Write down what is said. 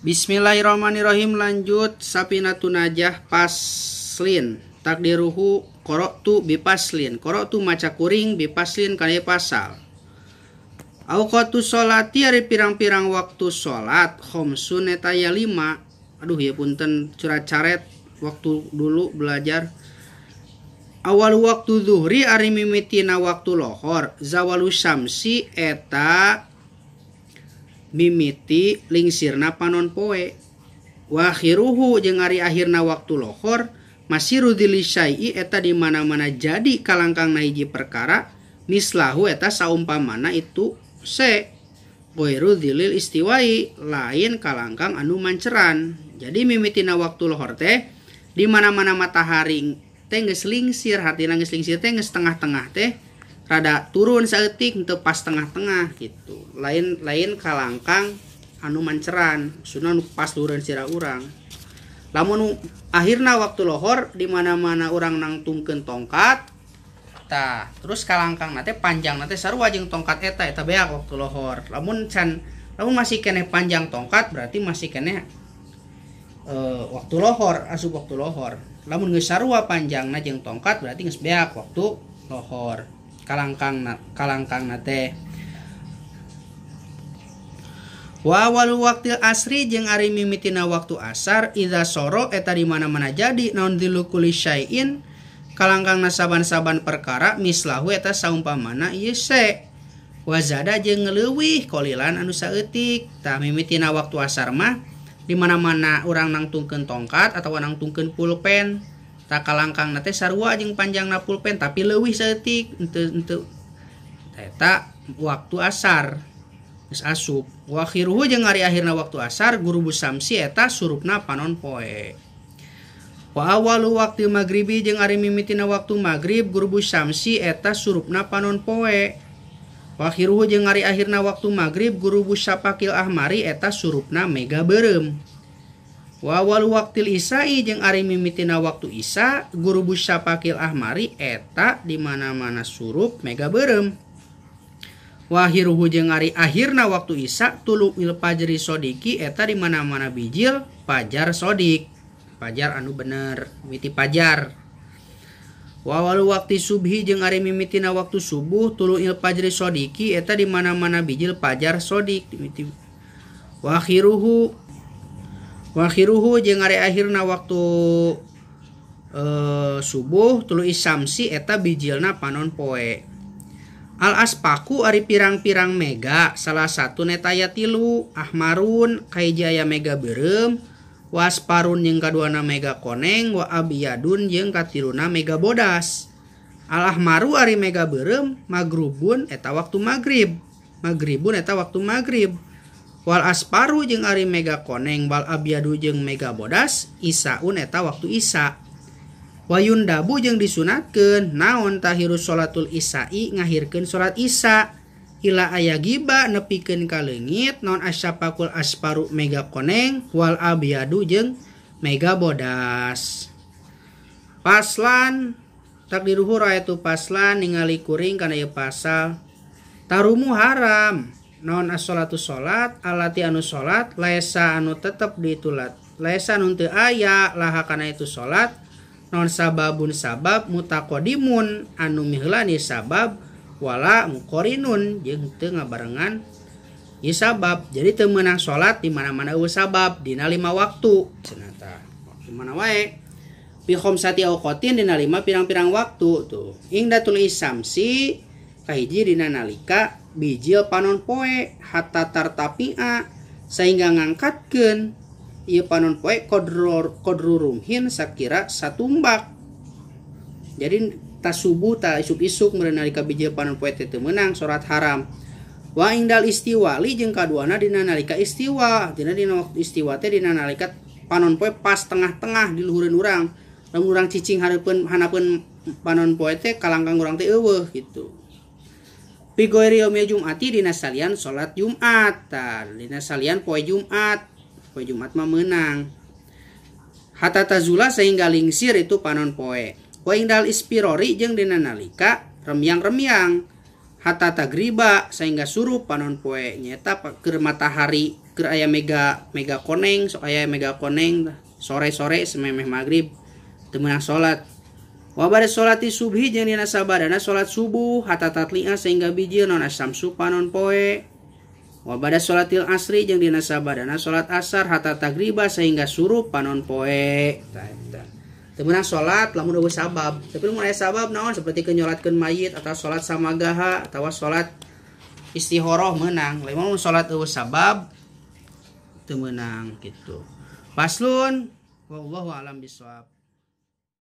Bismillahirrahmanirrahim. Lanjut Sapinatun Najah paslin takdiruhu qara'tu bipaslin qara'tu maca kuring bipaslin kana pasal. Auqatu sholati ari pirang-pirang waktu salat khamsun eta aya 5. Aduh ya punten curhat caret waktu dulu belajar. Awal waktu zuhri ari mimitina waktu lohor zawalu syamsi eta mimiti lingsirna panon poe. Wa akhiruhu jeung ari akhirna waktu lohor masiru dzili syai'i eta di mana-mana jadi kalangkangna hiji perkara mislahu eta saumpamana itu se ghairu dzilil istiwai lain kalangkang anu manceran. Jadi mimitina waktu lohor teh di mana-mana matahari teh geus lingsir, hartina geus lingsir teh geus tengah-tengah teh rada turun saeutik teu pas tengah-tengah gitu. Lain-lain kalangkang anu manceran, maksudna nu pas turun sirah urang. Lamun akhirna waktu lohor di mana-mana urang nangtungkeun tongkat tah, terus kalangkangna teh panjangna teh sarua jeung tongkat eta, eta beak waktu lohor. Lamun can, lamun masih keneh panjang tongkat berarti masih keneh waktu lohor, asup waktu lohor. Lamun geus sarua panjangna jeung tongkat berarti geus beak waktu lohor. Kalangkangna teh. Wa awalu waqtil asri jeung ari mimitina waktu asar idza soro eta di mana-mana jadi naon dzilu kulli syai'in kalangkangna saban-saban perkara mislahu eta saumpamana ieu se wazada jeung leuwih qalilan anu saeutik. Tah mimitina waktu asar mah di mana-mana urang nangtungkeun tongkat atawa nangtungkeun pulpen tah kalangkangna teh sarua jeung panjangna pulpen tapi leuwih saeutik henteu eta waktu asar geus asup. Wa akhiruhu jeung ari akhirna waktu asar gurubu samsi eta surupna panon poe. Wa awalu waqti maghribi jeung ari mimitina waktu maghrib gurubu samsi eta surupna panon poe. Wa akhiruhu jeung ari akhirna waktu maghrib gurubu syafaqil ahmari eta surupna mega beureum. Wa awalu waqtil isai jeung ari mimitina waktu isya gurubu syafaqil ahmari eta di mana-mana surup mega beureum. Wa akhiruhu jeung ari akhirna waktu isya tulu'il fajri sodiki eta di mana-mana bijil fajar sodik. Fajar anu bener mimiti fajar. Wa awalu waqti subhi jeung ari mimitina waktu subuh tulu'il fajri sodiki eta di mana-mana bijil fajar sodik mimiti. Wa akhiruhu jeung ari akhirna waktu subuh tulu'i samsi eta bijilna panon poe. Al aspaku ari pirang-pirang mega salah satu netaya tilu ahmarun kahiji aya mega beureum wasparun jeung kaduana mega koneng wa abiyadun jeung katiluna mega bodas. Al ahmaru ari mega beureum magrubun eta waktu magrib, magribun eta waktu magrib. Wal asparu jeung ari mega koneng wal abyadu jeung mega bodas isaun eta waktu isya. Wayun dabu jeung disunatkeun naon tahiru sholatul isya'i ngahirkeun sholat isya ila aya giba nepikeun ka leungit naon asyafaqul asparu mega koneng wal abyadu jeung mega bodas. Paslan takdiruhu raetu paslan ningali kuring kana ieu pasal tarumu haram naon as-sholatu sholat alati anu sholat laesa anu tetep ditulat laesa anu teu aya laha kana itu sholat non sababun sabab mutaqaddimun anu miheulani sabab wala muqarinun jeung teu ngabarengan ieu sabab. Jadi teu meunang salat di mana-mana eueuh sabab dina 5 waktu cenah tah waktu mana wae bi khamsati awqatin dina 5 pirang-pirang waktu tuh ingdatul isamsi kahiji dina nalika bijil panon poe hatta tartapia sehingga ngangkatkeun ieu panon poe kodru rumhin sakira satumbak. Jadi tas subuh ta isuk-isuk meureun nalika bijil panon poe teh teu meunang salat haram. Wa indal istiwali jeung kaduana dina nalika istiwa. Dina waktu istiwa teh dina nalika panon poe pas tengah-tengah di luhureun urang. Lamun urang cicing hareupeun hanapeun panon poe teh kalangkang urang teh eueuh gitu. Fi ghairi yaumil jum'ati dina salian salat Jumat. Tah dina salian poe Jumat. Poe Jumat mah meunang. Hatta tazula sehingga lingsir itu panon poe. Wa indal ispirori jeung dina nalika remyang-remyang. Hatta tagriba sehingga surup panon poe nyaeta keur matahari Keur aya mega mega koneng, sok aya mega koneng sore-sore sememeh magrib teu meunang salat. Wa ba'da sholati subhi jeung dina sabadana salat subuh hatta tatli'a sehingga bijil naon asyamsu panon poe. Wa ba'da sholatil asri jeung dina sabadana salat asar hatta tagriba sehingga surup panon poe. Tah eta. Teu meunang salat lamun eueuh sabab. Tapi lamun aya sabab naon seperti nyolatkeun mayit atau salat samagaha atawa salat istihoroh meunang. Lamun salat eueuh sabab teu meunang kitu. Faslun wallahu alam bisawab.